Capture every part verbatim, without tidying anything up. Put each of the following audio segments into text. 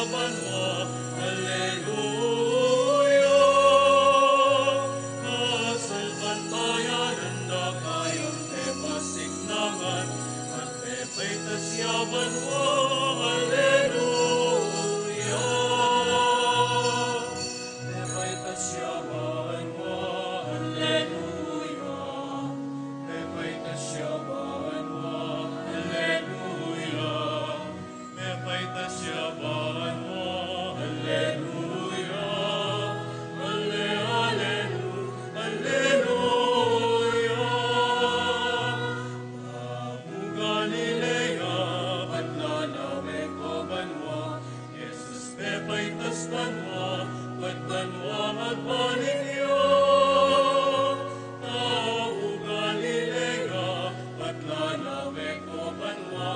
banua. Alleluia. Kasalpantayanan da kayang pepasiknangan, at pepaitas ya banua. Alleluia. Pepaitas ya banua. Alleluia. Pepaitas ya banua. Alleluia. Pepaitas ya banua. Alleluia. Alle-, allelu-, alleluia. Tau Galilea, patla na weko banua. Jesus pepaitas banua, patla na weko banua. Tau Galilea, patla na weko banua.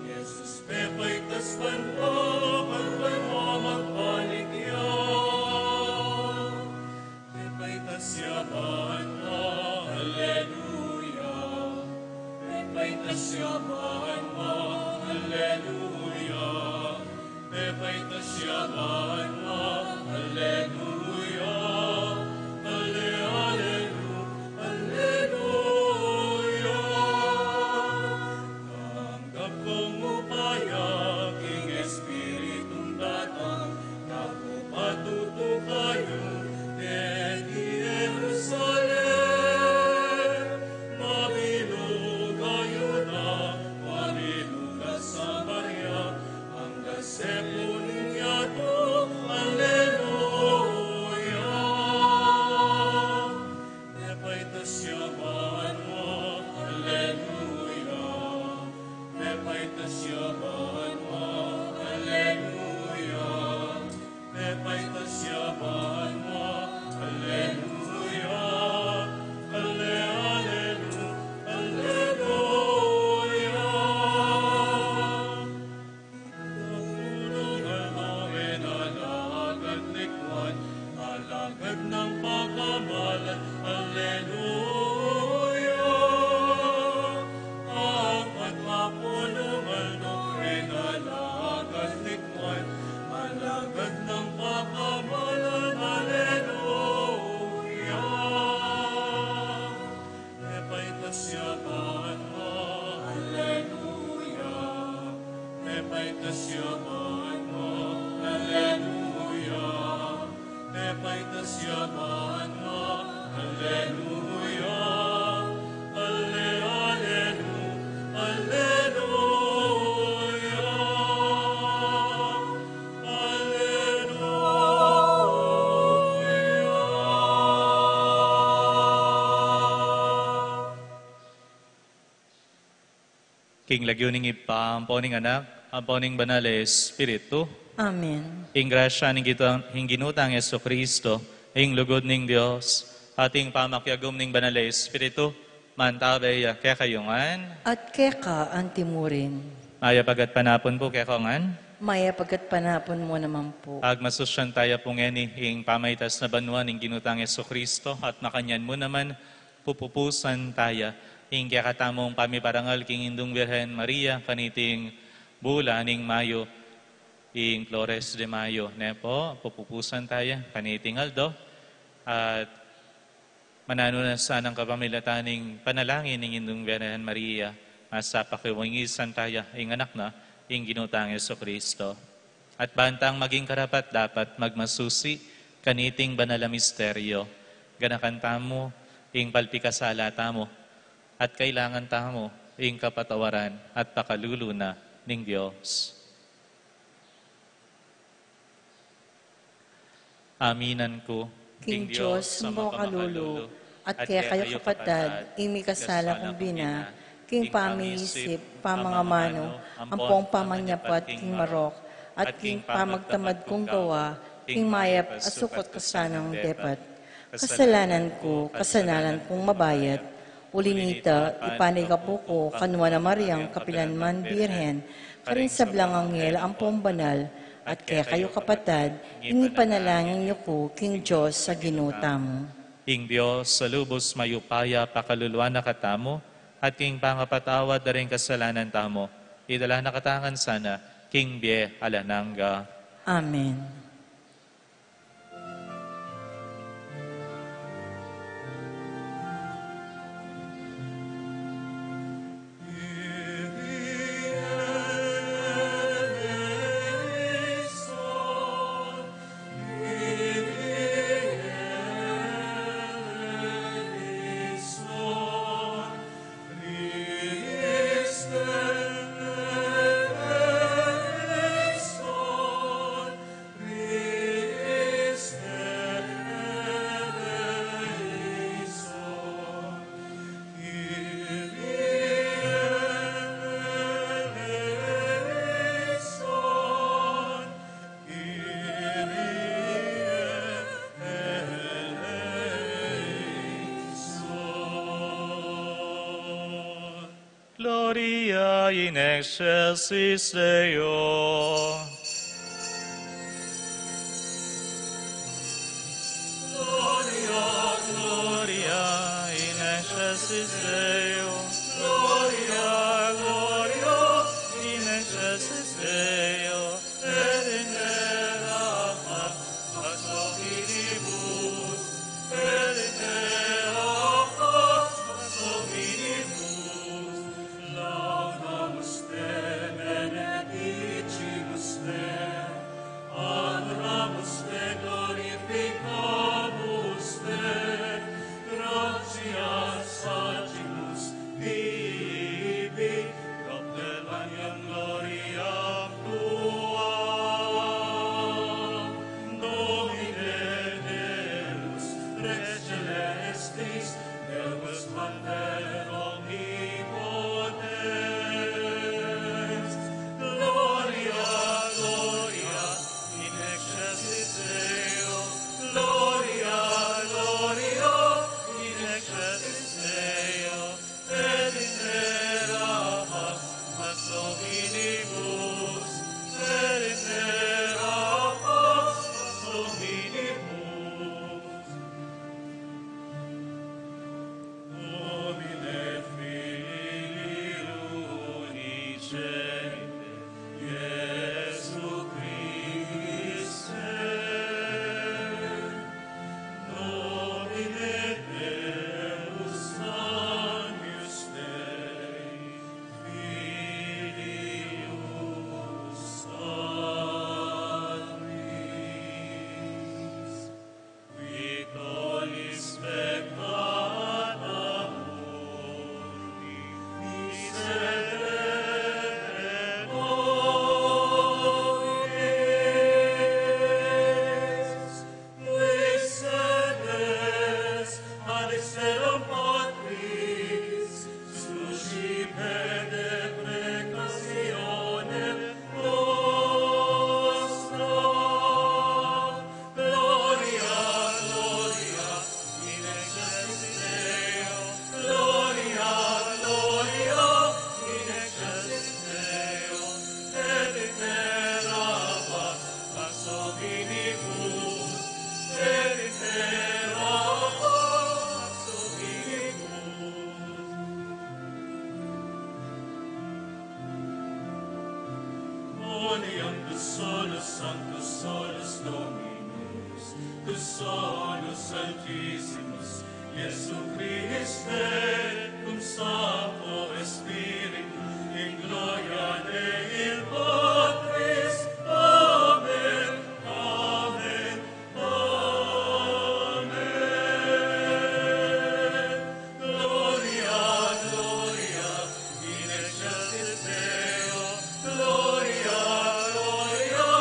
Jesus pepaitas banua, patla na weko banua. Pepaitas ya banua. Alleluia. Pepaitas ya banua. Alleluia. Pepaitas ya banua. Alleluia. Alle-, allelu-, alleluia. Tanggap kong upaya king Espiritun datang, kaku patutu kayu deti Jerusalem. Mabilug a Juda, mabilug a Samaria, angga sepu ning yatu. Alleluia. Pepaitas ya banua. Alleluia. Pepaitas ya banua. Alleluia. Pepaitas ya banua. Alleluia. Alle-, allelu-, alleluia. Alagad ni Juan, alagad ng pagkamalan, alleluia. Apat na pulung aldo, alagad ni Juan, alagad ng pagkamalan, alleluia. Pepaitas ya banua. Alleluia. Pepaitas ya banua. Alleluia. Pepaitas ya banua. Alleluia. Alle-, allelu-, alleluia. Alleluia. King lagyu ning Ibpa, ampo ning Anak, ampo ning Banal a Espiritu. Amen. Ing grasya ning Gita-, ing Ginu tang Jesucristo, ing lugud ning Dios, at ing pamakiagum ning Banal a Espiritu, mantabe ya kekayu ngan. At keka anti mu rin. Mayap a gatpanapun pu kekayu ngan. Mayap a gatpanapun mu naman pu. Pagmasusyan taya pu ngeni ing pamaitas na banua ning Ginu tang Jesucristo, at makanyan mu naman pupupusan taya ing kekatamung pamiparangal king Indung Birhen Maria kaniting bula ning Mayo, ing Flores de Mayo. Ne pu, pupupusan taya kaniting aldo, at mananu na sanang kapamilatan ning panalangin ning Indung Birhen Maria, masapakiwangisan taya ing Anak na, ing Ginu tang Jesucristo. At bantang maging karapat-dapat magmasusi kaniting banal a misteryo, ganakan tamu ing palpikasala tamu, at kailangan tamu ing kapatawaran at pakalulu na ning Dios. Aminan ku king Dios a makapakalulu, at kekayu kapatad, ing mikasala kung bina, king pamiisip, pamangamanu, ampong pamanyapat king marok, at king pamagtamad kung gawa king mayap a sukat kasanang depat. Kasalanan ku, kasalanan kung mabayat. Uli nita, ipanikapu ku kanu a Mariang kapilanman Birhen, karing sablang anghel ampong banal, at kekayu kapatad, ing ipanalangin yu ku king Dios a Ginu tamu. Ing Dios a lubus mayupaya pakaluluan na katamu, at king pangapatawad da ring kasalanan tamu, idala na katamu ngan sana king bie alang angga. Amen. Gloria in excelsis Deo. Gloria, Gloria in excelsis Deo. Gloria, Gloria in excelsis Deo. Et in terra pax, pax hominibus. Et in terra pax, pax hominibus. Laudamus te, benedicimus te, adoramus te, glorificamus te, gratias facimus tibi, pro te vanam gloriam tuam. Domine Deus, Rex celestis, Deus Pater omnipotens. Gloria, Gloria in excelsis Deo. Gloria, Gloria in excelsis Deo. Et in terra pax, pax hominibus. Et in terra pax, pax hominibus. Domine Filii Unice, Iesu Christe, Domine Deus Agnus Dei, Filius Patris, qui tollis peccata mundi, miserere nobis. Qui sedes ad excellam Patris, suscipe deprecationem nostra. Gloria, Gloria in excelsis Deo. Gloria, Gloria in excelsis Deo. Et in terra pax, pax hominibus. Et in terra pax, pax hominibus. Moniam tu solus sanctus, solus Dominus, tu solus sanctissimus, Iesu Christe, cum Sancto Spiritu, in gloria Dei Patris. Amen, amen, amen. Gloria, Gloria in excelsis Deo. Gloria, Gloria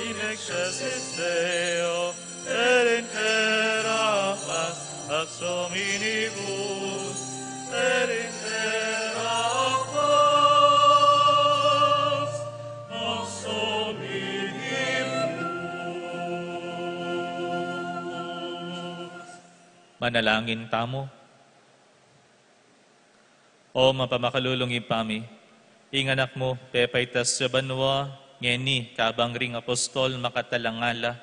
in excelsis Deo. Et in terra pax, pax hominibus. Et in terra pax, pax hominibus. Manalangin tamu. O mapamakalulung Ibpa mi, ing Anak mu pepaitas ya banua, ngeni kabang ring apostol makatalangala,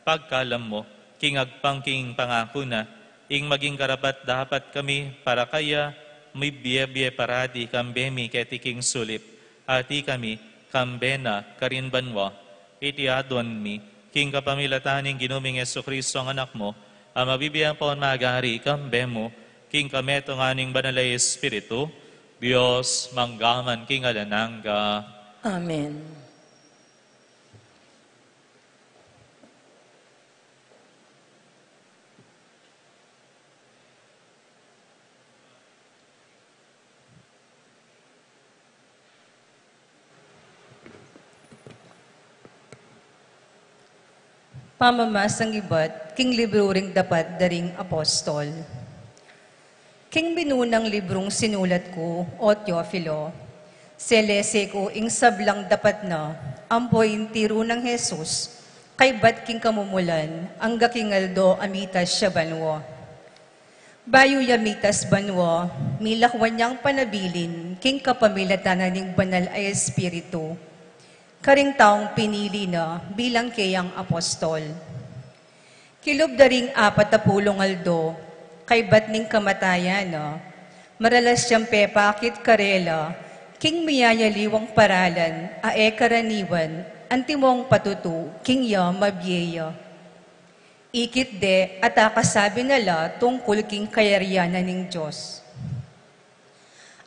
pagkalam mu, king agpang king pangaku na, ing maging karapat-dapat kami para kaya, mibie-bie parati kambe mi keti king sulip, at ikami kambe na karin banua. Iti aduan mi, king kapamilatan ning Ginu ming Jesucristo a Anak mu, a mabibie ampon magari kambe mu, king kametungan ning Banal a Espiritu, Dios, mangga man king alang angga. Amen. Pamamasang ibat king libru ring dapat da ring apostol. King binunang librung sinulat ku, o Teofilo, selese ku ing sablang dapat na ampo ing tiru nang Jesus kaybat king kamumulan angga king aldo a mitas ya banua. Bayu ya mitas banua, milakwan yang panabilin king kapamilatan na ning Banal a Espiritu karing taung pinili na bilang keyang apostol. Kilub da ring apat a pulung aldo kaybat ning kamatayan na, maralas yang pepakit karela king miyayaliwang paralan a e karaniwan antimong patutu king ya mabie ya. Ikit de at akasabi na la tungkul king kayarian na ning Dios.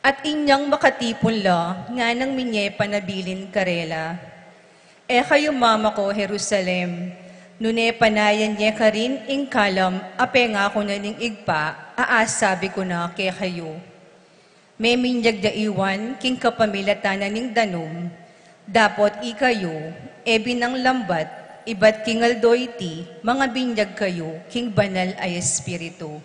At inyang makatipun la, nganang minye panabilin karela, "E kayu mamako Jerusalem, nune panayan ye karin ing kalam a pengaku na ning Ibpa a asabi ku na kekayu. Meminyag ya i Juan king kapamilatan na ning danum, dapot ikayu, e binang lambat, ibat king aldo iti, mangabinyag kayu king Banal a Espiritu."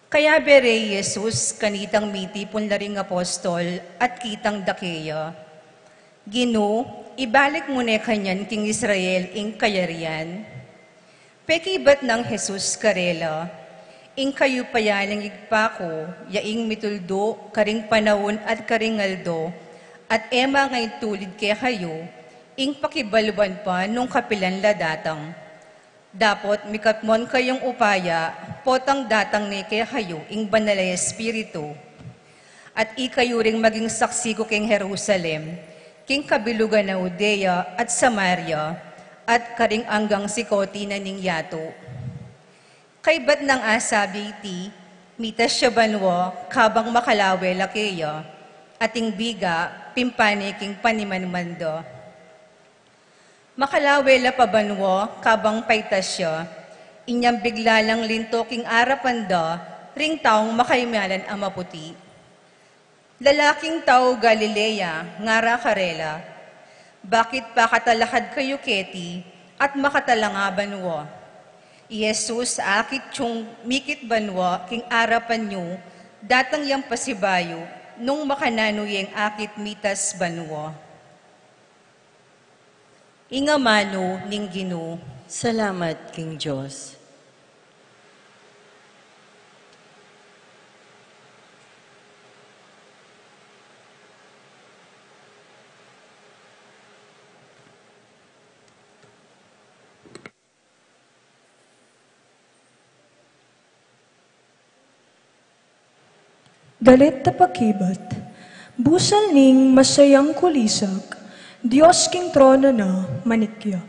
Kayabe re i Jesus kanitang mitipun la ring apostol at kitang da keya, "Ginu, ibalik mu ne kanyan king Israel ing kayarian?" Pekibat nang Jesus karela, "Ing kayu pa ya ning Ibpa ku, ya ing mituldu karing panaun at karing aldo, at e mangaintulid kekayu, ing pakibaluan pa nung kapilan la datang. Dapot mikatmon kayung upaya, potang datang ne kekayu ing Banal a Espiritu. At ikayu ring maging saksi ku king Jerusalem, king kabilugan na Judea at Samaria, at karing anggang sikoti na ning yatu." Kaybat nang asabi iti, mitas ya banua kabang makalawe la keya, at ing biga pimpane king panimanman da. Makalawe la pa banua kabang paitas ya, inyang bigla lang linto king arapan da ring taung makaimalan a maputi. "Lalaking tau Galilea," ngara karela, "bakit pakatalakad kayu keti at makatalanga banua? I Jesus a akit yung mikit banua king arapan yu, datang yang pasibayu nung makananu yeng akit mitas banua." Ing amanu ning Ginu. Salamat king Dios. Dalit a pakibat. Busal ning masayang kulisak, Dios king trono na manikya.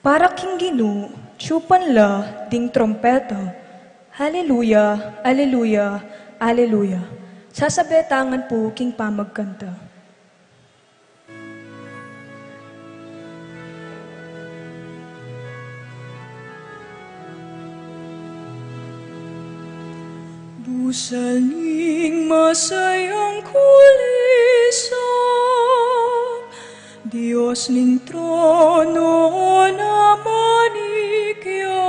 Para king Ginu, tsupan la ding trumpeta. Aleluya, aleluya, aleluya. Sasabetangan pu king pamagkanta. Busal ning masayang kulisak, Dios ning trono na manikya.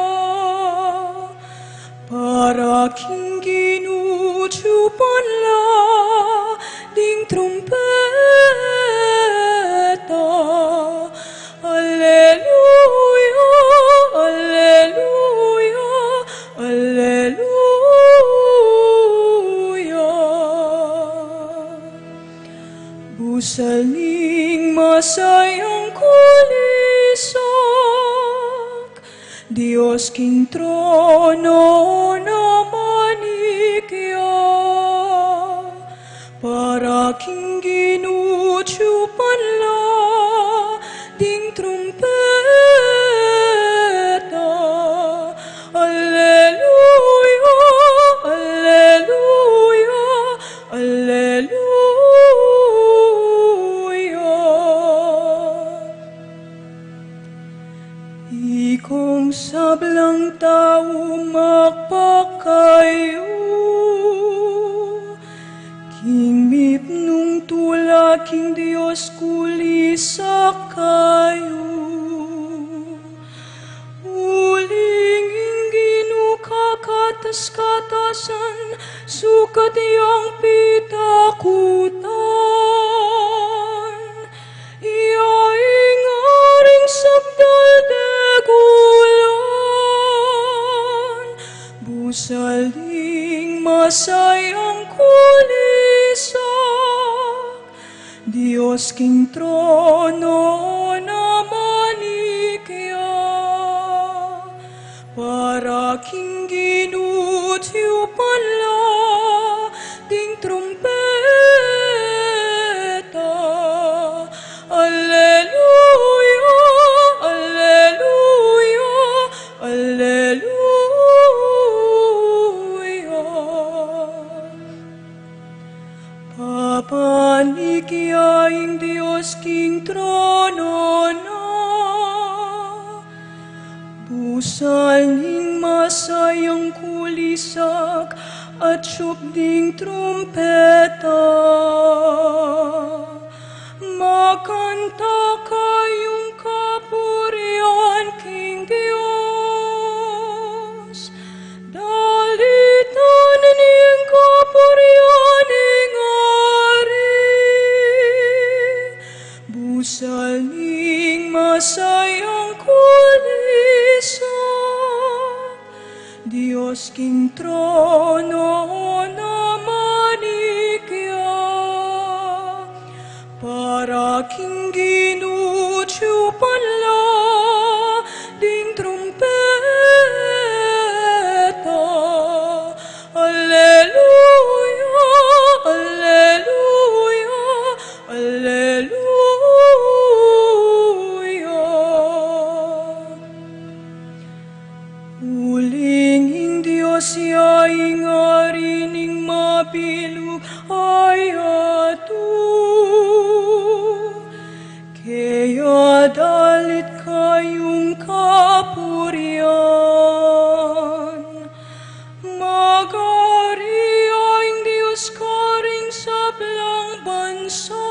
Para king Ginu tsupan la ding trumpeta. Aleluya, aleluya, aleluya. Busal ning masayang kulisak, Dios king trono na manikya. Para king Ginu tsupan la Kung sablang tau magpakayu, king mipnung tula king Dios kulisak kayu. Uling ing Ginu kakatas-katasan, sukat yang pitakutan. Iya ing aring sabdal degulan, busal ing masayang kulisak, Dios king trono na manikya. Para king Ginu tiyupan la ding trumpeta. Alleluia, alleluia, alleluia. Papanikya ing Dios king trono na. Busal ning masayang kulisak, atyup ding trumpeta. Makanta kayung kapurian king Dios. Dalitan ning kapurian ing Ari. Busal ning masayang kulisak, Dios king trono na manikya. Para king Ginu tiyupan la ding trumpeta. Alleluia, alleluia, alleluia. Uling ing Dios ya ing Ari ning mabilug a yatu. Kaya dalit kayung kapurian. Mag-ari ing Dios karing sablang bansa.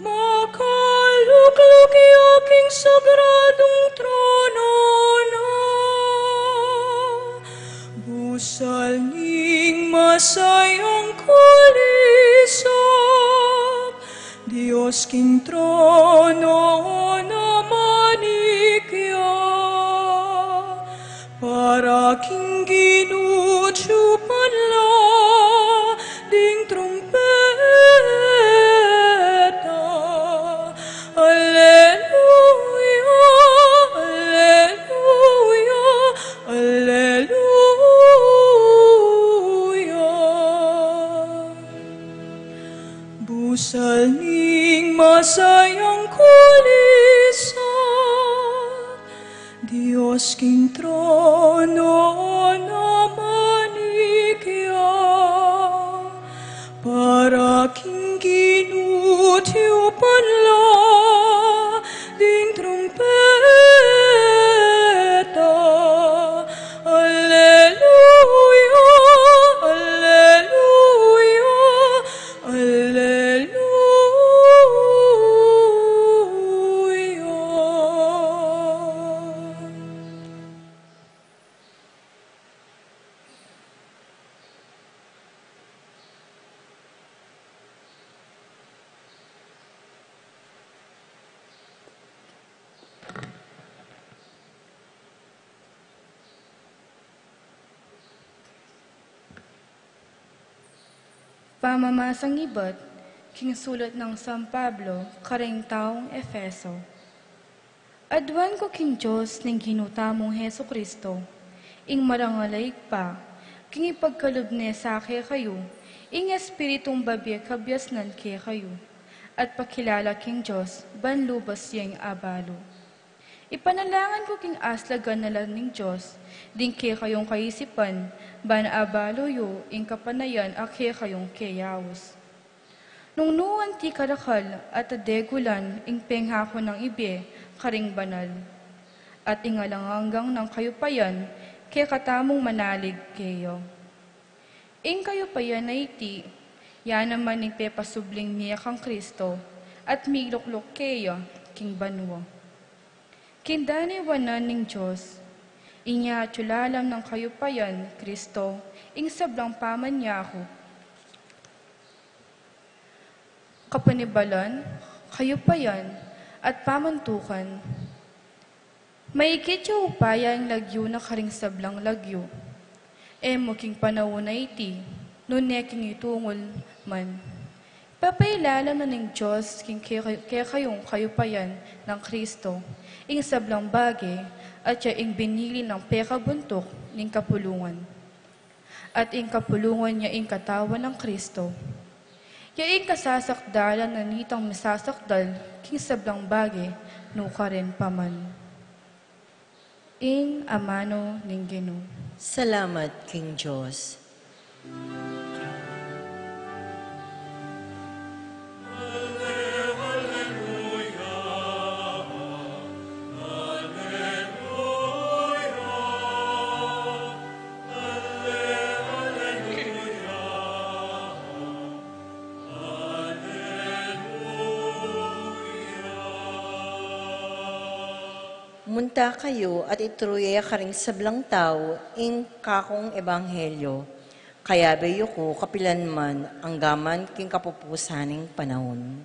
Makalukluk ya king sagradung trono na. Busal ning masayang kulisak, Dios king trono na manikya. Para king Ginu tiyupan la ding trumpeta. Alleluia, alleluia, alleluia. Busal ning masayang kulisak, Dios king trono na manikya. Para king Ginu tiyupan la ding trumpeta. Alleluia, alleluia, alleluia. Pamamasang ibat king sulat nang San Pablo karing taung Efeso. Aduan ku king Dios ning Ginu tamung Jesucristo, ing marangal a Ibpa, king ipagkalub ne sa kekayu ing Espiritung babie kabiasnan kekayu, at pakilala king Dios ban lubus yeng abalu. Ipanalangin ku king aslagan na la ning Dios ding kekayung kaisipan, ban abalu yu ing kapanayan a kekayung keyaus. Nung nu anti karakal at adegulan ing pengaku nang ibie karing banal, at ing alang anggang nang kayupayan kekatamung manalig keya. Ing kayupayan a iti, ya naman ing pepasubling mie kang Kristo at milukluk keya king banua. Kindanewanan ning Dios, inya atyu lalam nang kayupayan Kristo ing sablang pamanyaku. Kapanibalan, kayupayan, at pamantukan. Maikit ya upaya ing lagyu na karing sablang lagyu. E mu king panaun a iti, nune king itungul man. Papailalam na ning Dios king ke-, kekayung kayupayan nang Kristo, ing sablang bage, at ya ing binili nang pekabuntuk ning kapulungan. At ing kapulungan ya ing katawan nang Kristo. Ya ing kasasakdalan na nitang misasakdal king sablang bage nukarin pa man. Ing amanu ning Ginu. Salamat king Dios. Munta kayu at ituru ye karing sablang tau ing kakung ebanghelyo. Kayabe yu ku kapilan man, anggaman king kapupusan ning panaun.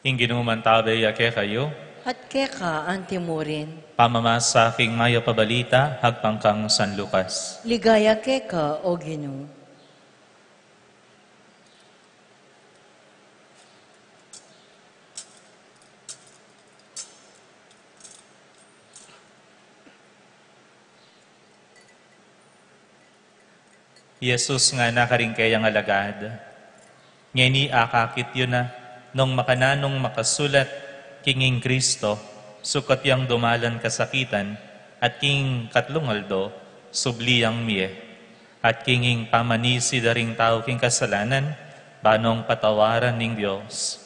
Ing Ginu mantabe ya kekayu. At keka antimurin. Pamamasa king Mayap a Balita agpang kang San Lucas. Ligaya keka, O Ginu. I Jesus ngana karing keyang alagad, ngeni akakit yu na nung makananung makasulat king ing Kristo, sukat yang dumalan kasakitan, at king katlung aldo, subli yang mie, at king ing pamanisi da ring tau king kasalanan, banong patawaran ning Dios.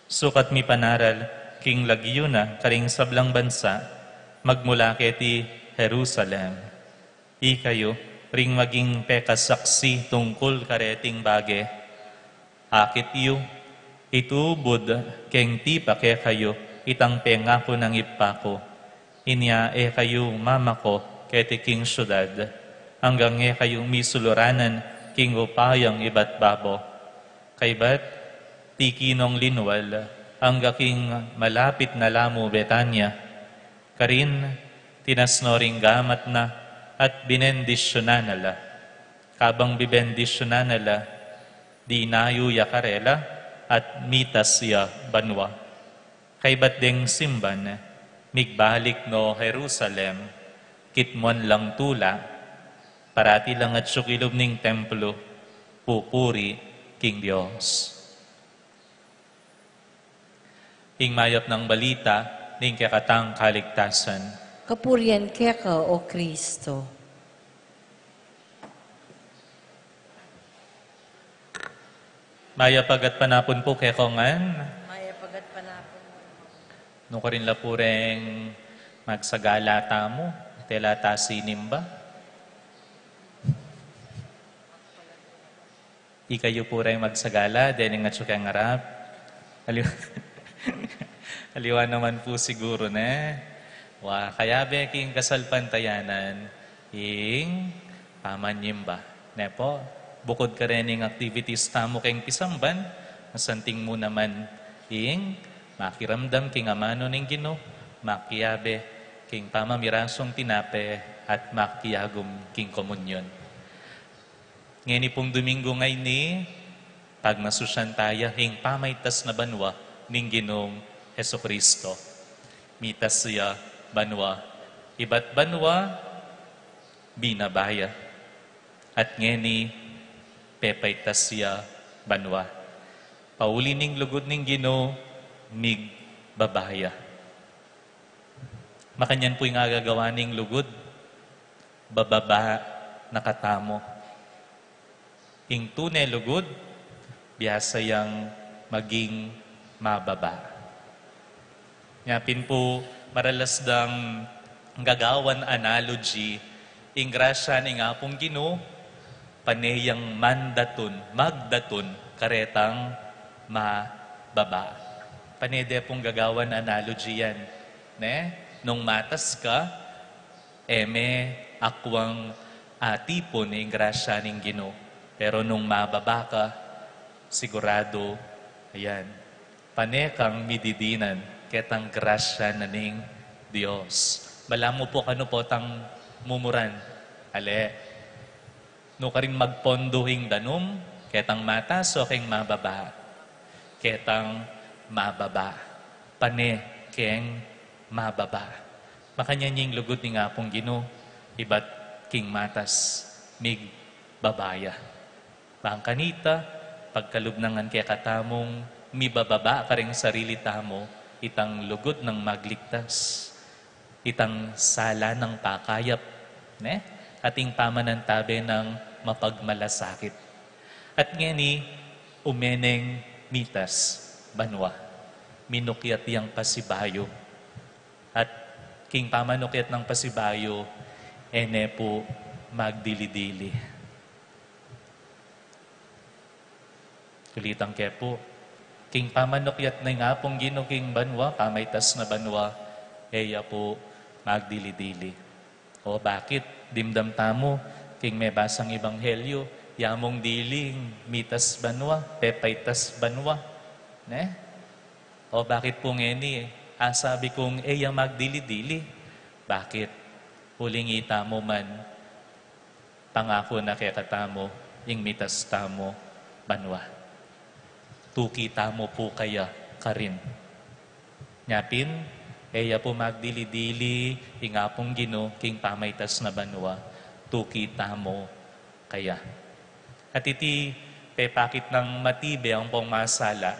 Sukat mipanaral king lagyu na karing sablang bansa, magmula keti Jerusalem. Ikayu ring maging pekasaksi tungkul kareting bage. Akit yu, itubud keng tipa kekayu itang pengaku nang Ibpa ku. Inya e kayu mamako keti king siudad, anggang e kayu misuluranan king upayang ibat babo. Kaybat, tiki nong linwal, angga king malapit na la mu Betania. Karin, tinasno ring gamat na at binendisyunan na la. Kabang bibendisyunan na la, dinayu ya karela at mitas ya banua. Kaybat deng simban, migbalik no Jerusalem, kitmuan lang tula, parati lang atyu kilub ning templo, pupuri king Dios. Ing mayap nang balita ning kekatang kaligtasan. Kapurian keka, O Kristo. Mayap a gatpanapun pu kekongan. Mayap a gatpanapun. Nukarin la pu reng magsagala tamu, tela ta sinimba. Ikayu pu reng magsagala, dening atyu keng arap. Aliwa, aliwa naman pu siguru, ne? Wa, kayabe king kasalpantayanan, ing pamanyimba. Ne pu, bukud karening activities tamu keng pisamban, masanting mu naman ing makiramdam king amanu ning Ginu, makiyabe King pamamirasung tinape at makiagum king komunyon. Ngeni pung Domingo ngeni, pagmasusyan taya ing pamaitas na banua ning Ginung Jesucristo. Mitas ya banua, ibat banua, binaba ya. At ngeni, pepaitas ya banua. Pauli ning lugud ning Ginu, migbaba ya. Makanyan pu ing agagawa ning lugud, bababa na katamu. Ing tune lugud, biasa yang maging mababa. Nya pin pu, maralas dang gagawan analogy, ing grasya ning Apung Ginu, pane yang mandatun, magdatun, karetang mababa. Pane de pung gagawan analogy yan, ne? Nung matas ka, e me akwang atipun ing grasya ning Ginu. Pero nung mababa ka, sigurado, ayan, pane kang mididinan ketang grasya na ning Dios. Balamu pu kanu potang mumuran. Ale, nu karin magpondo ing danum, ketang matas o keng mababa? Ketang mababa. Pane keng mababa. Makanyan ing lugud ning Apung Ginu, ibat king matas, migbaba ya. Bang kanita, pagkalub na ngan kekatamung mibababa karing sarili tamu, itang lugud nang magligtas, itang sala nang pakayap, ne? At ing pamanantabe nang mapagmalasakit. At ngeni, ume neng mitas banua, minukyat yang pasibayu. At king pamanukyat nang pasibayu, e ne pu magdili-dili. Ulitan ke pu, king pamanukyat ning Apung Ginu king banua, pamaitas na banua, e ya pu magdili-dili. O bakit? Dimdam tamu king mebasang ebanghelyu, yamung dili ing mitas banua, pepaitas banua, ne? O bakit pu ngeni, asabi kung e ya magdili-dili? Bakit? Uling itamu man, pangaku na kekatamu ing mitas tamu banua. Tuki tamu pu kaya karin. Nya pin, e ya pu magdili-dili ing Apung Ginu king pamaitas na banua, tuki tamu kaya. At iti pepakit nang matibe ampong masala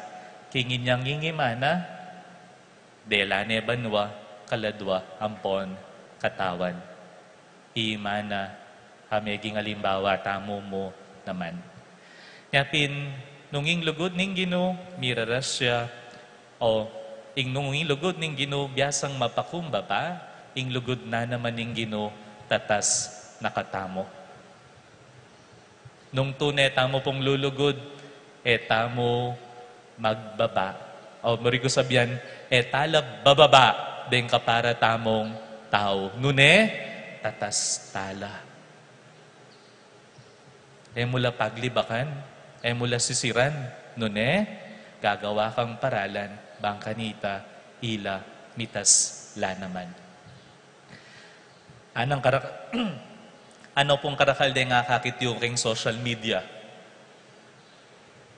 king inyang ngingimana, dela ne banua, kaladua ampon katawan. Imana a meging alimbawa tamu mu naman. Nya pin, nung ing lugud ning Ginu, miraras ya, o ing nung ing lugud ning Ginu biasang mapakumbaba, ing lugud na naman ning Ginu tatas na katamu. Nung tune tamu pung lulugud, e tamu magbaba. O, muri ku sabian, e tala bababa deng kapara tamung tau. Nune, tatas tala. E mu la paglibakan, e mu la sisiran, nune, gagawa kang paralan, bang kanita, ila, mitas la naman. Anang karak-, ano pung karakal deng akakit yu king social media?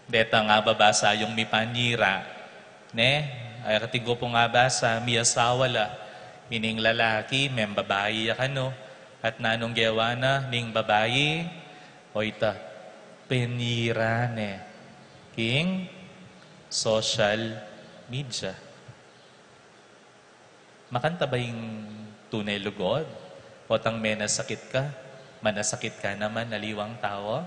Detang ababasa yung mipanyira, ne? Ay, kating ku pung abasa, miyasawa la ining lalaki, membabai ya kanu, at nanung gewa na ning babai, o ita, penyira ne king social media. Makanta ba ing tune lugud? Potang menasakit ka, manasakit ka naman, aliwang tau.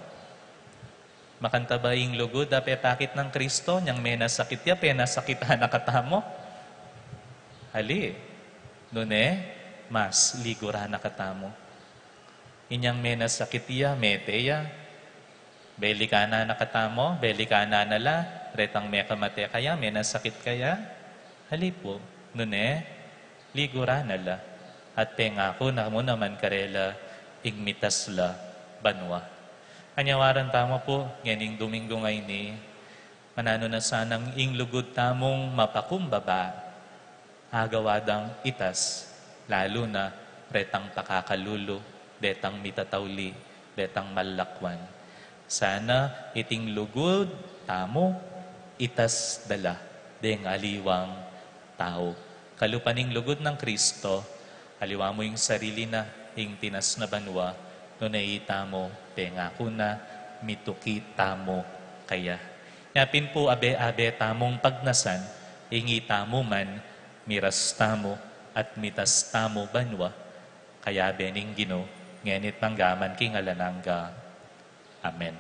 Makanta ba ing lugud a pepakit nang Kristo, inyang menasakit ya, penasakitan na katamu? Ali, nune, mas liguran na katamu. Inyang menasakit ya, mete ya, belikan na katamu, belikan na la, retang mekamate kaya, menasakit kaya? Ali pu, nune, liguran na la, at pengaku na mu naman karela ing mitas la banua. Anyawaran tamu pu, ngening Domingo ngeni, mananu na sanang ing lugud tamung mapakumbaba, agawa dang itas lalu na retang pakakalulu, detang mitatauli, detang malakwan. Sana iting lugud tamu itas da la deng aliwang tau. Kalupa ning lugud nang Kristo, aliwa mu ing sarili na, ing tinas na banua, nune itamu, pengaku na, mituki tamu kaya. Nya pin pu abe-abe tamung pagnasan, ing itamu man, miras tamu, at mitas tamu banua, kayabe ning Ginu, ngeni't mangga man king alang angga. Amen.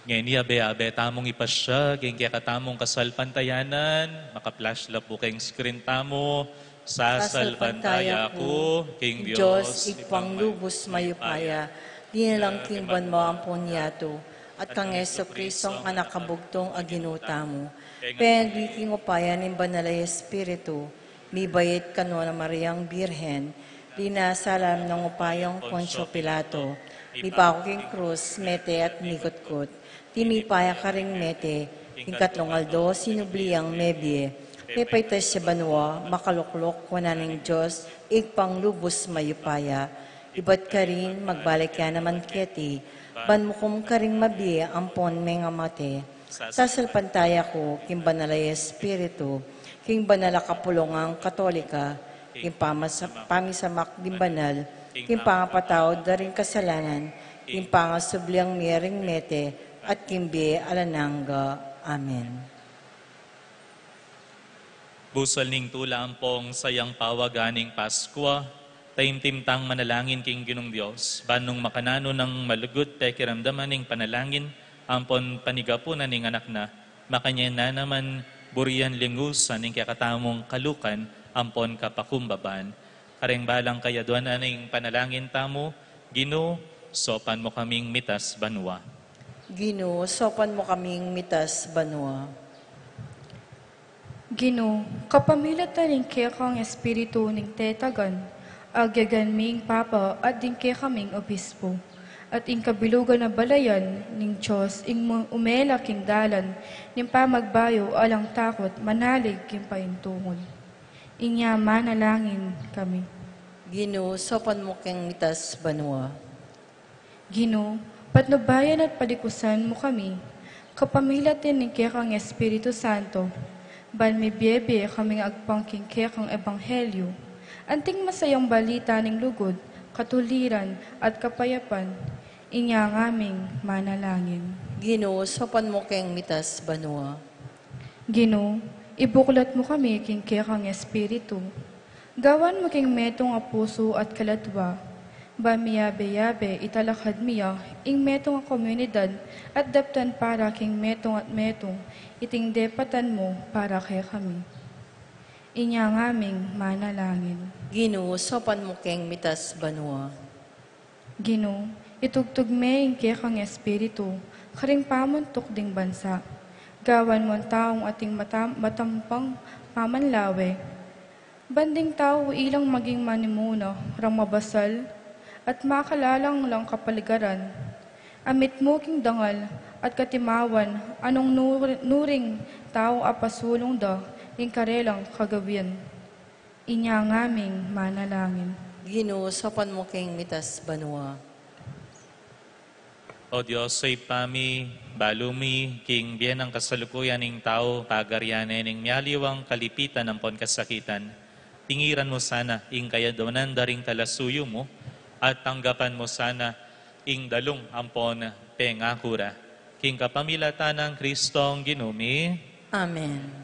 Ngeni abe-abe tamung ipasiag ing kekatamung kasalpantayanan, maka-flash la pu king screen tamu. Sasalpantaya ku king Dios, Ibpang lubus mayupaya, dinalang king banua ampon yatu, at kang Jesucristo, Anak a bugtung a Ginu tamu, penagli king upaya ning Banal a Espiritu, mibait kanu nang Mariang Birhen, linasa lalam ning upayang Poncio Pilato, mipaku king krus, mete at mikutkut, tinipaya karing mete, king katlung aldo sinubli yang mebie, pepaitas ya banua, makaluklok wanan ning Dios, Ibpang lubus mayupaya. Ibat karin, magbalik ya naman keti, ban mukum karing mabie ampon mengamate. Sasalpantaya ku king Banal a Espiritu, king banal a kapulungan Katolika, king pamasa-, pamisamak ding banal, king pangapatawad da ring kasalanan, king pangasubli yang mie ring mete, at king bie alang angga. Amen. Busal ning tula ampong sayang pawagan ning Paskua, taimtim tang manalangin king Ginung Dios, ban nung makananu nang malugud pekiramdaman ning panalangin ampon panigapunan ning Anak na, makanyan na naman burian lingusan ning kekatamung kalukan ampon kapakumbaban. Kareng balang kayaduanan ning panalangin tamu, Ginu, saupan mu kaming mitas banua. Ginu, saupan mu kaming mitas banua. Ginu, kapamilatan ning kekang Espiritu ning tetagan, agyagan mi ing Papa at ding kekaming obispo, at ing kabilugan a balayan ning Dios ing mu-, umela king dalan ning pamagbayu alang takut manalig king paintungul. Inya manalangin kami. Ginu, saupan mu keng mitas banua. Ginu, patnubayan at palikusan mu kami, kapamilatan ning kekang Espiritu Santo, ban mibiebie kaming agpang king kekang ebanghelyu, anting masayang balita ning lugud, katuliran, at kapayapan. Inya ngaming manalangin. Ginu, saupan mu keng mitas banua. Ginu, ibuklat mu kami king kekang Espiritu. Gawan mu king metung a pusu at kaladwa, ban miyabe-yabe italakad mi ya ing metung a komunidad at daptan para king metung at metung iting depatan mu para kekami. Inya ngaming manalangin. Ginu, saupan mu keng mitas banua. Ginu, itugtug me ing kekang Espiritu karing pamuntuk ding bansa. Gawan mung taung ating matam-, matampang pamanlawe. Ban ding tau ilang maging manimuna rang mabasal at makalalang lang kapaligaran. A mitmu king dangal at katimawan a nung nuri-, nuring tau a pasulung da ing karelang kagawian. Inya ngaming manalangin. Ginu, saupan mu keng mitas banua. O Dios, Ibpa mi, balu mi king bie nang kasalukuyan ning tau, pagarian ne ning mialiwang kalipitan ampon kasakitan. Tingiran mu sana ing kayaduanan da ring talasuyu mu, at tanggapan mu sana ing dalung ampon pengaku ra. King kapamilatan nang Kristong Ginu mi. Amen.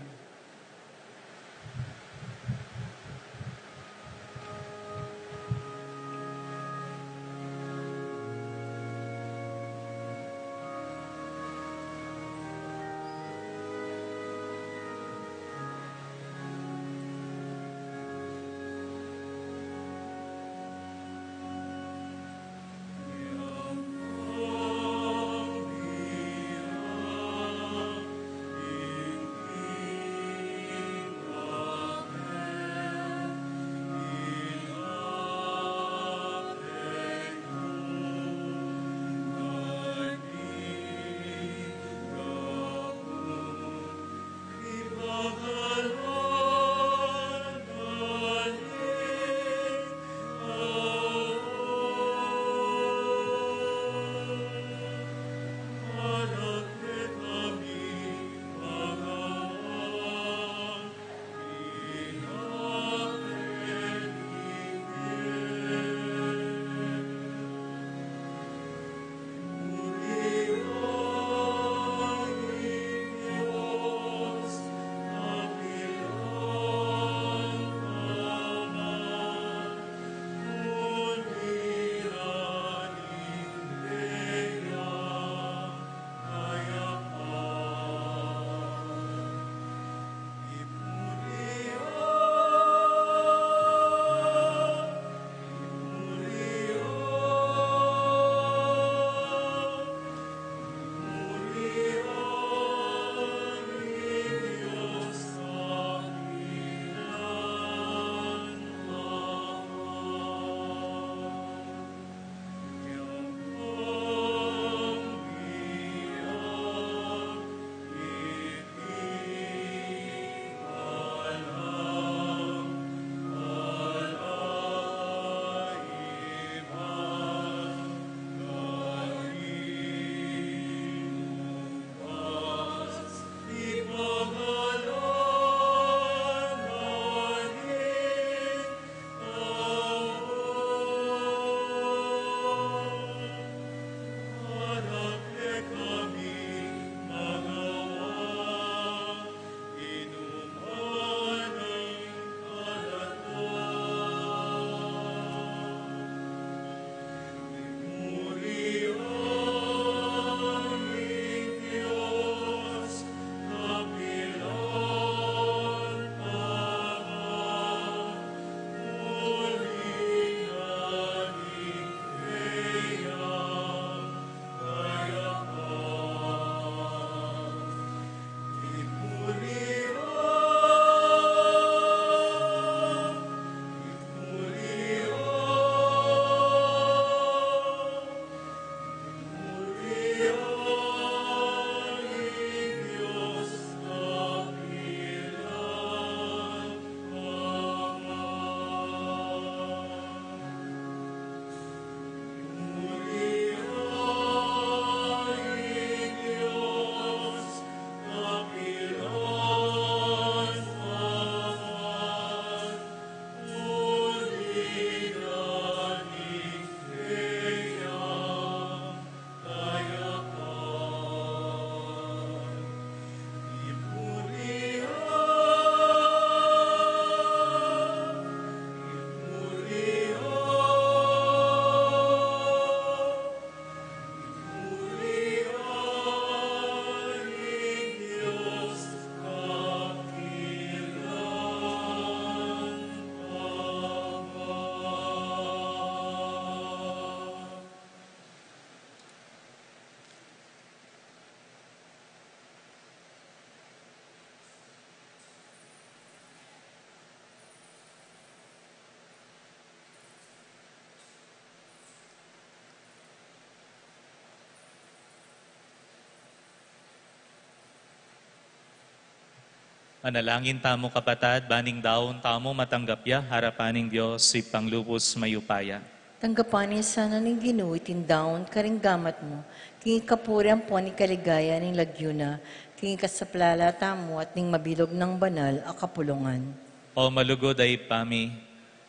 Manalangin tamu, kapatad, ban ing daun tamu matanggap ya arapan ning Dios, Ibpang lubus mayupaya. Tanggapan na sana ning Ginu iting daun karing gamat mu, king kapurian ampon ing kaligayan ning lagyu na, king ikasaplala tamu at ning mabilug nang banal a kapulungan. O malugud a Ibpa mi,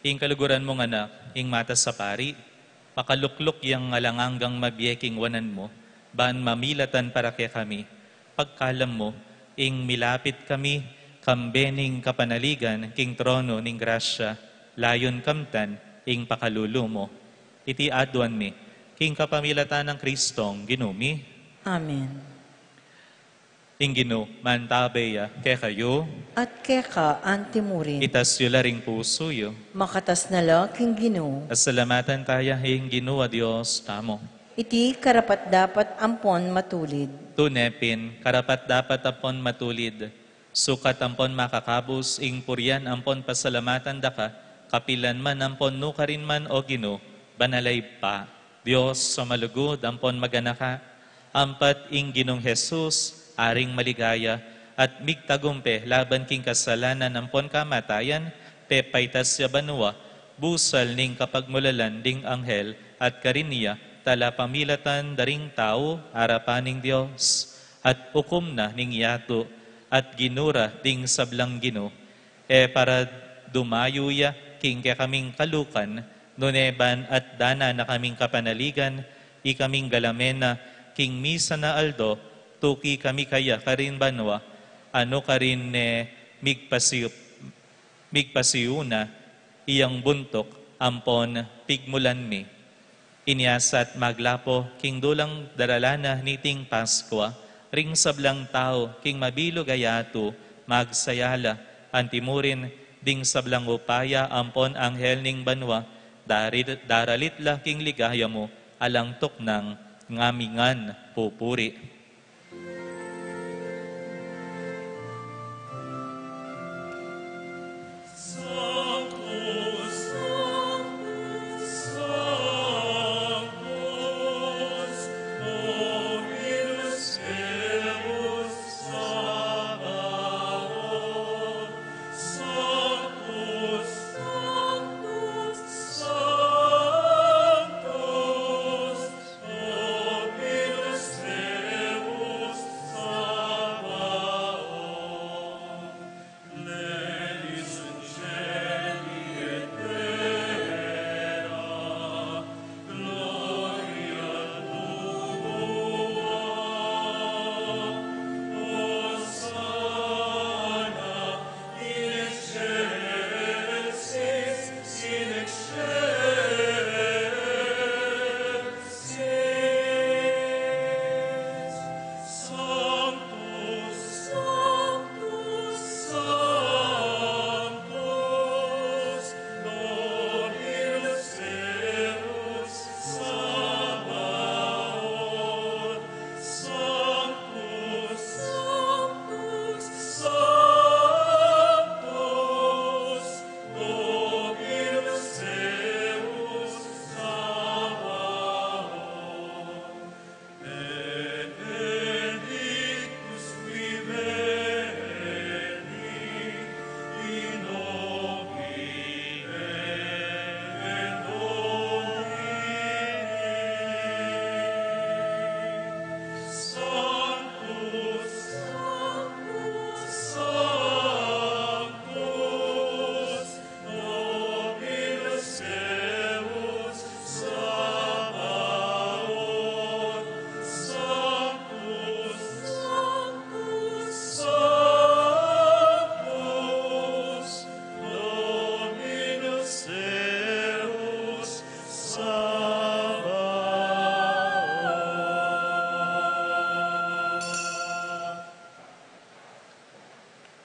ing kaluguran mung Anak, ing matas a pari, pakalukluk yang alang anggang mabie king wanan mu, ban mamilatan para kekami. Pagkalam mu, ing milapit kami, kambe ning kapanaligan king trono ning grasya, layun kamtan ing pakalulu mu. Iti aduan mi, king kapamilatan nang Kristong Ginu mi. Amen. Ing Ginu, mantabe ya kekayu. At keka antimurin. Itas yu la ring pusu yu. Makatas na la king Ginu. Pasalamatan taya ing Ginu a Dios tamu. Iti karapat-dapat ampon matulid. Tune pin, karapat-dapat ampon matulid. Sukat ampon makakabus ing purian ampon pasalamatan daka, kapilan man ampon nukarin man, o Ginu, banal a Ibpa, Dios a malugud ampon maganaka. Ampat ing Ginung Jesus, Aring maligaya, at migtagumpe laban king kasalanan ampon kamatayan, pepaitas ya banua, busal ning kapagmulalan ding anghel, at karin ya talapamilatan da ring tau arapan ning Dios, at ukum na ning yatu, at ginura ding sablang ginu. E para dumayu ya king kekaming kalukan, nune ban at dana na kaming kapanaligan, ikaming galamen na king misan a aldo, tuki kami kaya karin banua, a nukarin ne migpasiu-, migpasiu na iyang buntuk ampon pigmulan mi. Inya sa at maglapo king dulang daralan na niting Paskua, ring sablang tau king mabilug a yatu magsaya la, antimurin ding sablang upaya ampon anghel ning banua, dari-, daralit la king ligaya mu, alang tuknang ngamingan pupuri.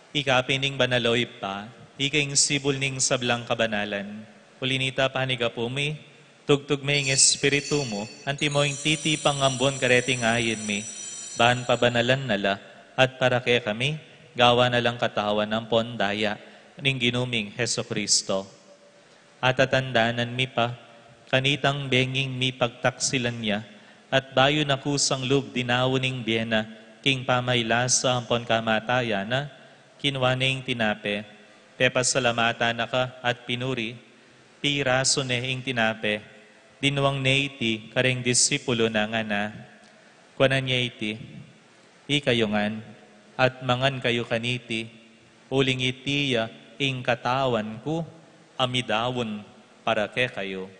Ika pin ing banal, o Ibpa, ika ing sibul ning sablang kabanalan. Uli nita, panigapu mi, tugtug me ing Espiritu mu, antimo ing titipang ambun kareting ain mi, ban pabanalan na la, at para kekami, gawan na lang katawan ampon daya ning Ginu ming Jesucristo. Atatandanan mi pa, kanitang benging mipagtaksilan ya, at bayu na kusang lub dinaun ing bie na, king pamailasa ampon kamatayan na, Kinua ne ing tinape, pepasalamatan na ka at pinuri, pirasu ne ing tinape, dinwang ne iti kareng disipulu na, ngana: Kuanan ye iti, ikayu ngan, at mangan kayu kaniti, uling iti ya ing katawan ku, a midaun para kekayu.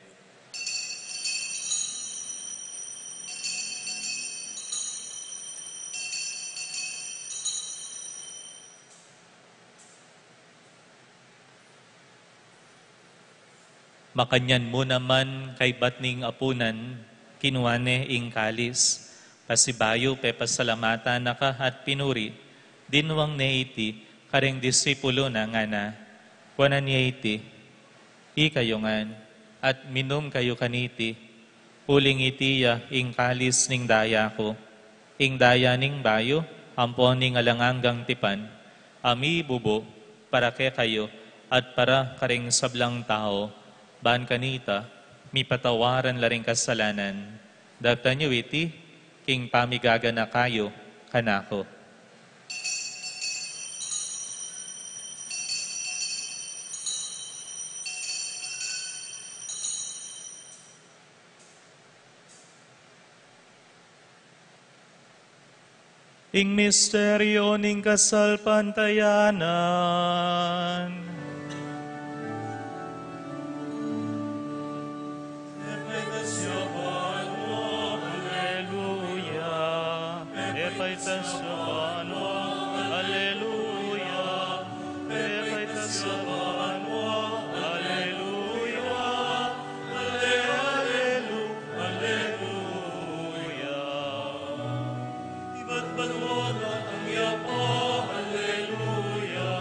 Makanyan mu naman kaybat ning apunan, kinua ne ing kalis, pasibayu pepasalamatan na ka at pinuri, dinwang ne iti kareng disipulu na, ngana: Kuanan ye iti, ikayu ngan, at minum kayu kaniti, uling iti ya ing kalis ning daya ku, ing daya ning bayu ampon ning alang anggang tipan, a mibubu para kekayu at para karing sablang tau, ban kanita mipatawaran la ring kasalanan. Daptan yu iti king pamigaganaka yu kanaku. Ing misteryu ning kasalpantayanan. Aleluya. Aleluya. Aleluya. Aleluya. Ibat banua datang ya pa, aleluya.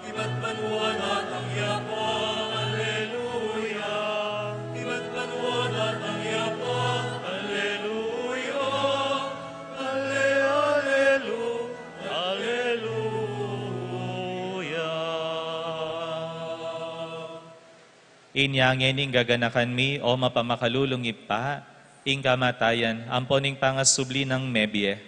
Ibat banua datang ya pa, aleluya. Ibat banua datang ya pa, aleluya. Ale-, alelu-, aleluya. Inya ngeni ing gaganakan mi, o mapamakalulung Ibpa, ing kamatayan ampon ing pangasubli nang mebie.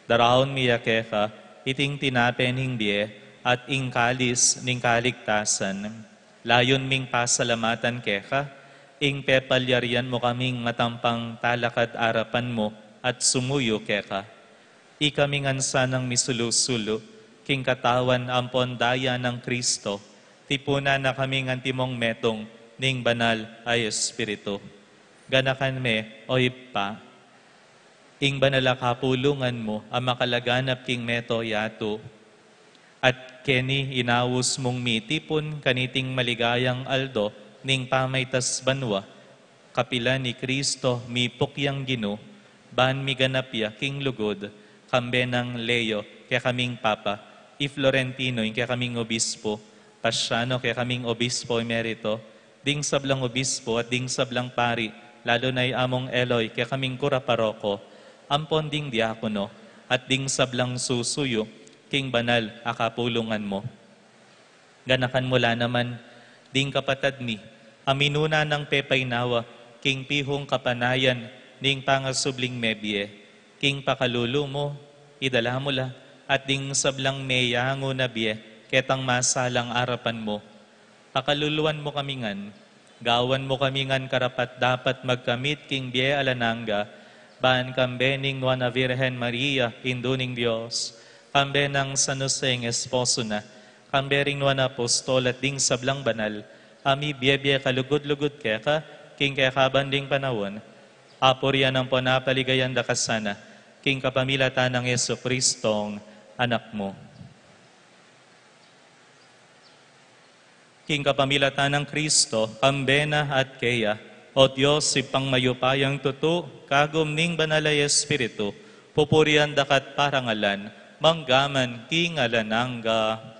Daraun mi ya keka iting tinape ning bie at ing kalis ning kaligtasan. Layun ming pasalamatan keka ing pepalyarian mu kaming matampang talakad arapan mu at sumuyu keka. Ikami ngan sanang misulu-sulu king katawan ampon daya nang Kristo, tipunan na kaming antimong metung ning Banal a Espiritu. Ganakan me, o Ibpa, ing banal a kapulungan mu a makalaganap king mabilug a yatu, at keni inaus mung mitipun kaniting maligayang aldo ning pamaitas banua, kapilan i Kristo mipuk yang Ginu, ban miganap ya king lugud, kambe nang Leo kekaming Papa, i Florentino ing kekaming Obispo, Pasiano kekaming Obispo Emerito, ding sablang obispo at ding sablang pari, lalu na i Among Eloy kekaming kura paroko, ampon ding diakono, at ding sablang susuyu king banal a kapulungan mu. Ganakan mu la naman ding kapatad mi a minuna nang pepainawa king pihung kapanayan ning pangasubling mebie, king pakalulu mu, idala mu la, at ding sablang meyangu na bie ketang masalang arapan mu. Pakaluluan mu kami ngan, gawan mu kami ngan karapat-dapat magkamit king bie alang angga, ban kambe ning Nuan a Virgen Maria, Indu ning Dios, kambe nang San Jose ing esposo na, kambe ring nuan a apostol at ding sablang banal a mibie-bie kalugud-lugud keka king kekaban ding panaun, apurian ampon apaligayan da ka sana king kapamilatan nang Jesucristong Anak mu. King kapamilatan nang Kristo, kambe na at keya, o Dios, Ibpang mayupayang tutu, kagum ning Banal a Espiritu, pupurian da ka at parangalan, mangga man king alang angga.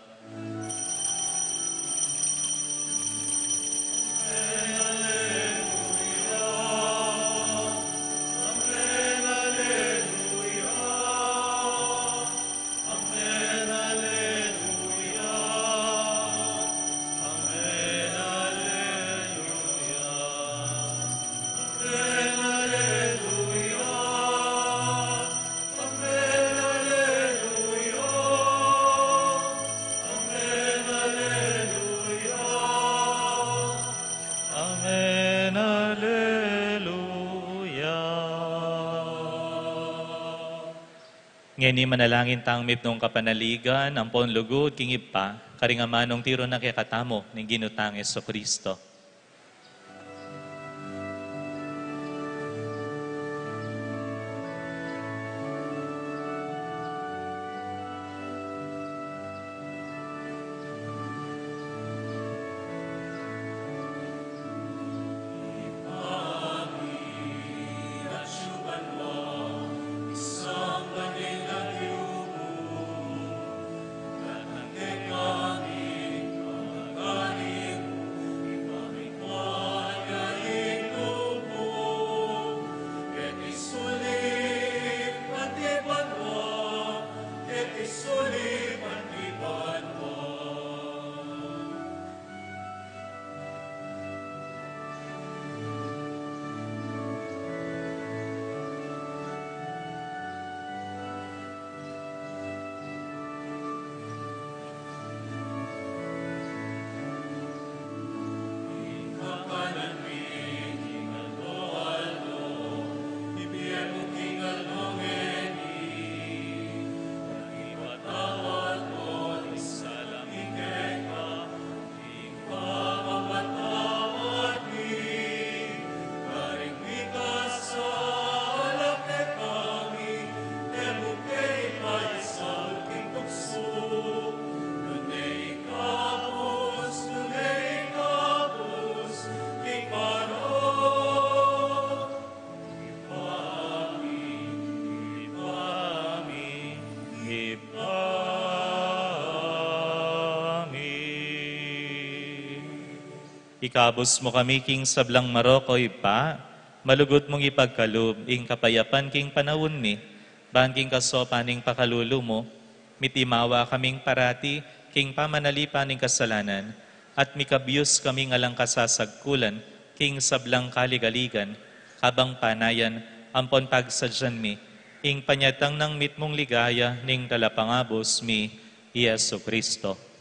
Ngeni manalangin tang mipnung kapanaligan ampon lugud king Ibpa, karing amanung tiru na kekatamu ning Ginu tang Jesucristo. Ikabus mu kami king sablang marok, o Ibpa, malugud mung ipagkalub ing kapayapan king panaun mi, ban king kasopan ning pakalulu mu, mitimawa kaming parati king pamanalipan ning kasalanan, at mikabus kaming alang kasasagkulan king sablang kaligaligan, kabang panayan ampon pagsadyan mi ing panyatang nang mitmung ligaya ning Talapangabus mi, i Jesucristo.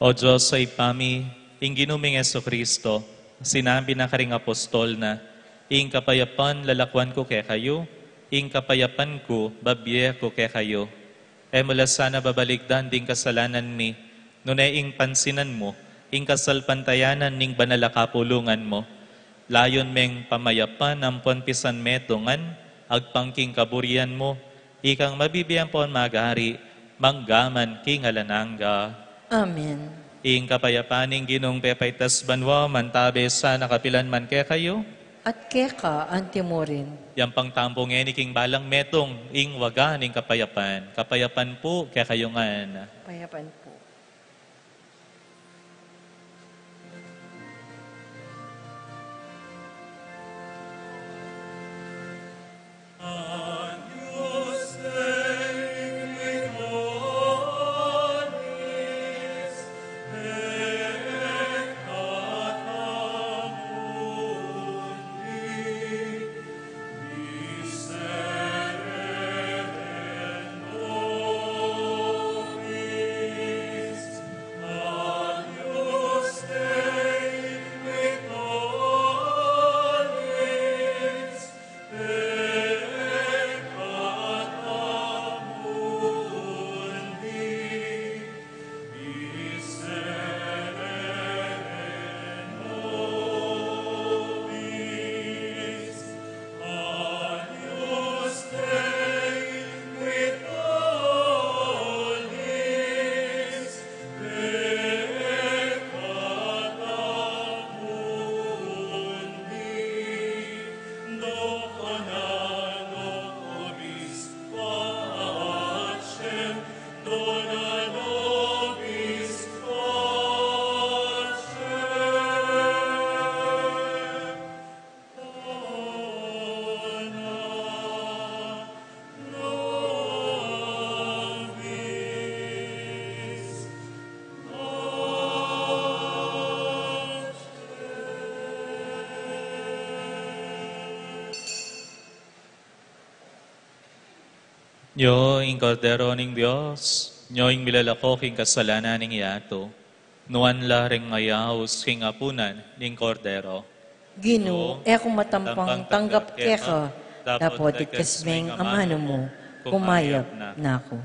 O Dios a Ibpa mi, ing Ginu ming Jesucristo, sinabi na karing apostol na, "Ing kapayapan lalakwan ku kekayu, ing kapayapan ku babie ku kekayu." E mu la sana babalikdan ding kasalanan mi, nune ing pansinan mu ing kasalpantayanan ning banal a kapulungan mu. Layun meng pamayapan ampon pisanmetungan agpang king kaburian mu, ikang mabibie ampon mag-ari mangga man king alang angga. Amen. Ing kapayapan ning Ginung pepaitas banua mantabe sana kapilan man kekayu. At keka anti murin. Yang pangtampu ngeni king balang metung ing waga ning kapayapan. Kapayapan pu kekayu ngan. Kapayapan pu. Nyo ing Kordero ning Dios, nyo ing milalako king kasalanan ning yatu. Nuan la ring mayaus king apunan ning Kordero. Ginu, e ku matampang tanggap keka, dapot ikasmeng amanu mu, kumayap na ku.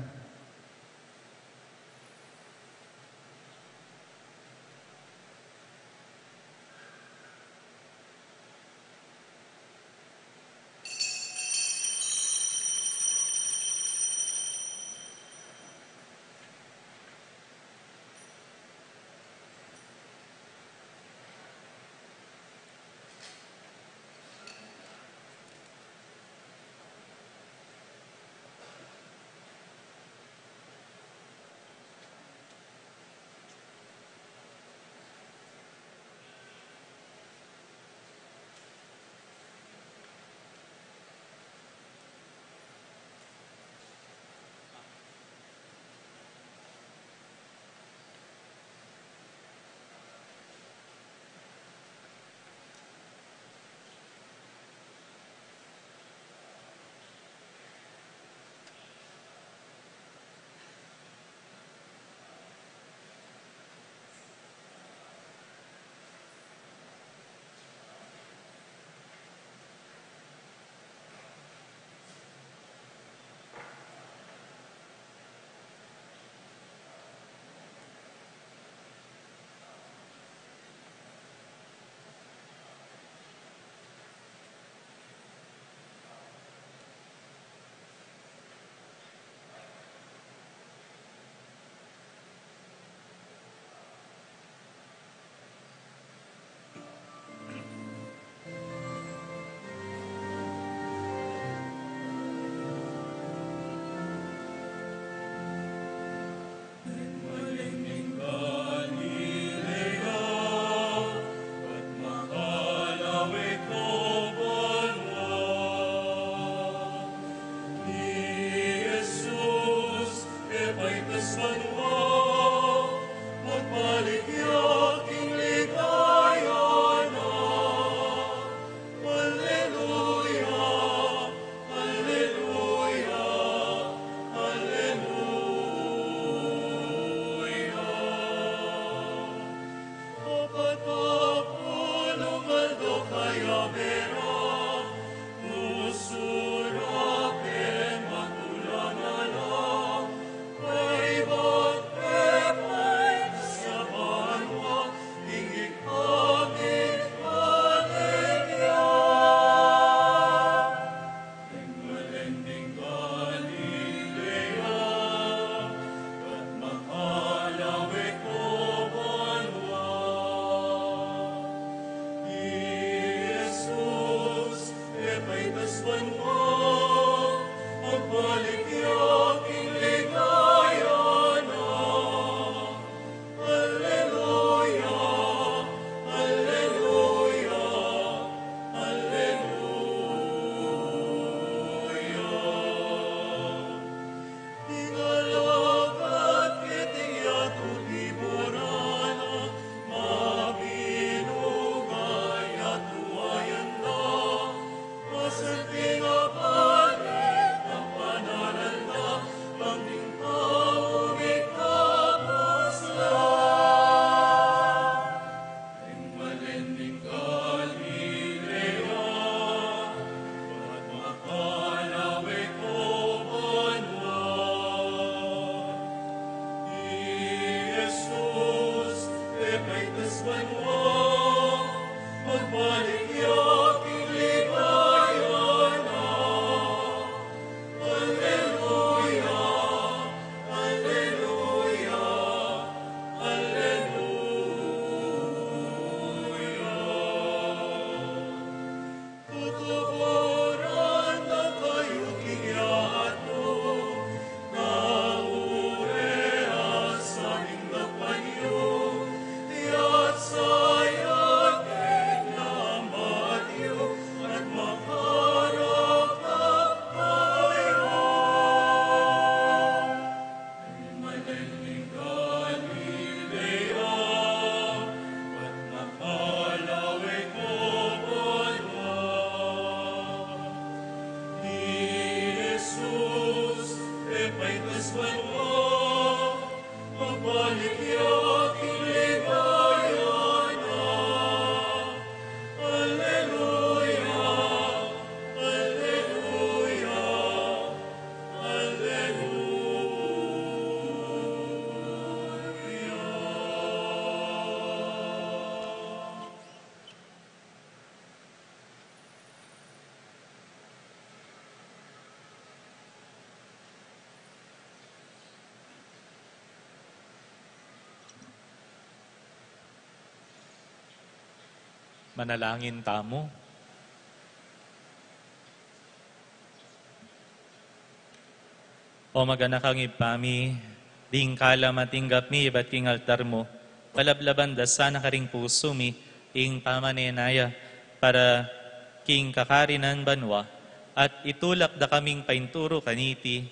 Alleluia, alleluia, alleluia. Apat a pulu ngan aldo kaya mera, nusura pe matula na la, kaybat pe paitas ya banua, ing ikami kate kaya. Ing malen ning Galilea, at makalawe ko banua. I Jesus, e paitas banua, agbalik ya king ligaya na. Alleluia, alleluia, alleluia. Ing alagad keti ya tuti burana, mabinuga ya tuayan da. Alleluia, alleluia, alleluia. Tutuburan na kayu king yatu, na ure asaning dapan yu, ya sayat ing namati Manalangin tamu. O maganakang Ibpa mi, ding kalam a tinggap mi ibat king altar mu, palablaban da sana karing pusu mi ing pamanenaya para king kakarinan banua, at itulak da kaming painturu kaniti,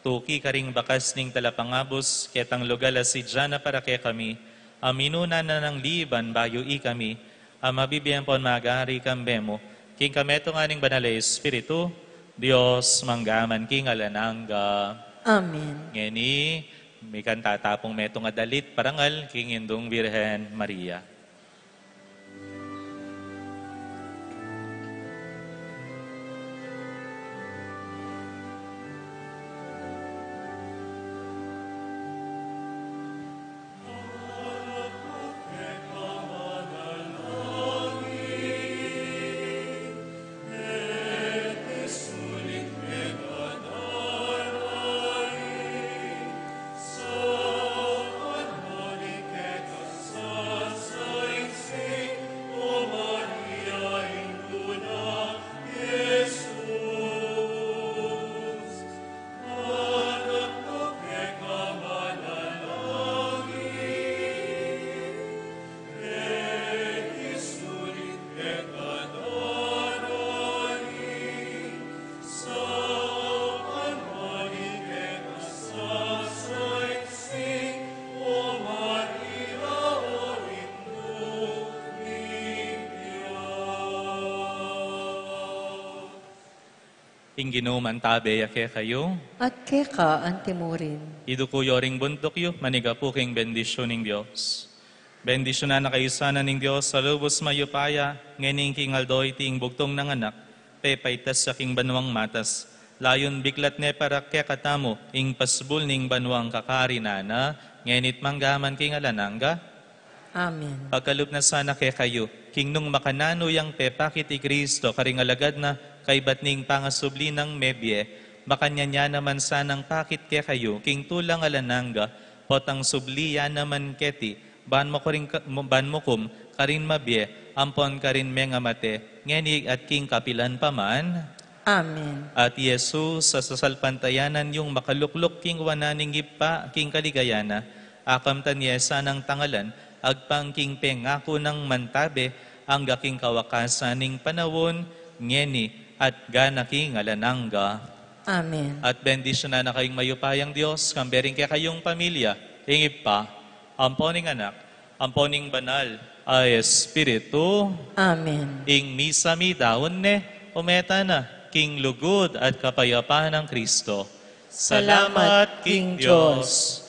tuki karing bakas ning talapangabus ketang lugal a sidya na para kekami, a minuna na nang liban bayu ikami, a mabibie ampon magari kambe mu, king kametungan ning Banal a Espiritu, Dios mangga man king alang angga. Amen. Ngeni, mikanta ta pung metung a dalit parangal king Indung Birhen Maria. Ing Ginu mantabe ya kekayu. At keka antimurin. Iduku yu ring buntuk yu, manigapu king bendisyun ning Dios. Bendisyunan na kayu sana ning Dios a lubus mayupaya, ngeni king aldo iti ing bugtung nang anak, pepaitas ya king banuang matas. Layun biklat ne para kekatamu ing pasbul ning banuang kakarinan na, ngeni't mangga man king alang angga. Amen. Pagkalub na sana kekayu, king nung makananu yang pepakit i Kristo karing alagad na kaibat ning pangasubli nang mebie, makanyan ya naman sanang pakit kekayu king tulang alang angga, potang subli ya naman keti, ban mu karing ka-, ban mu kum karin mabie, ampon karin mengamate, ngeni at king kapilan pa man. Amen. At Jesus, a sasalpantayanan yung makalukluk king wanan ning Ibpa king kaligayan na, akamtan ye sanang tangalan, agpang king pengaku nang mantabe, angga king kawakasan ning panaun, ngeni, at gana king alang angga. Amen. At bendisyunan na kayung mayupayang Dios, kambe ring kekayung pamilya, ing Ibpa, ampo ning Anak, ampo ning Banal a Espiritu. Amen. Ing misa midaun ne, ume tana, king lugud at kapayapan nang Kristo. Salamat king Dios.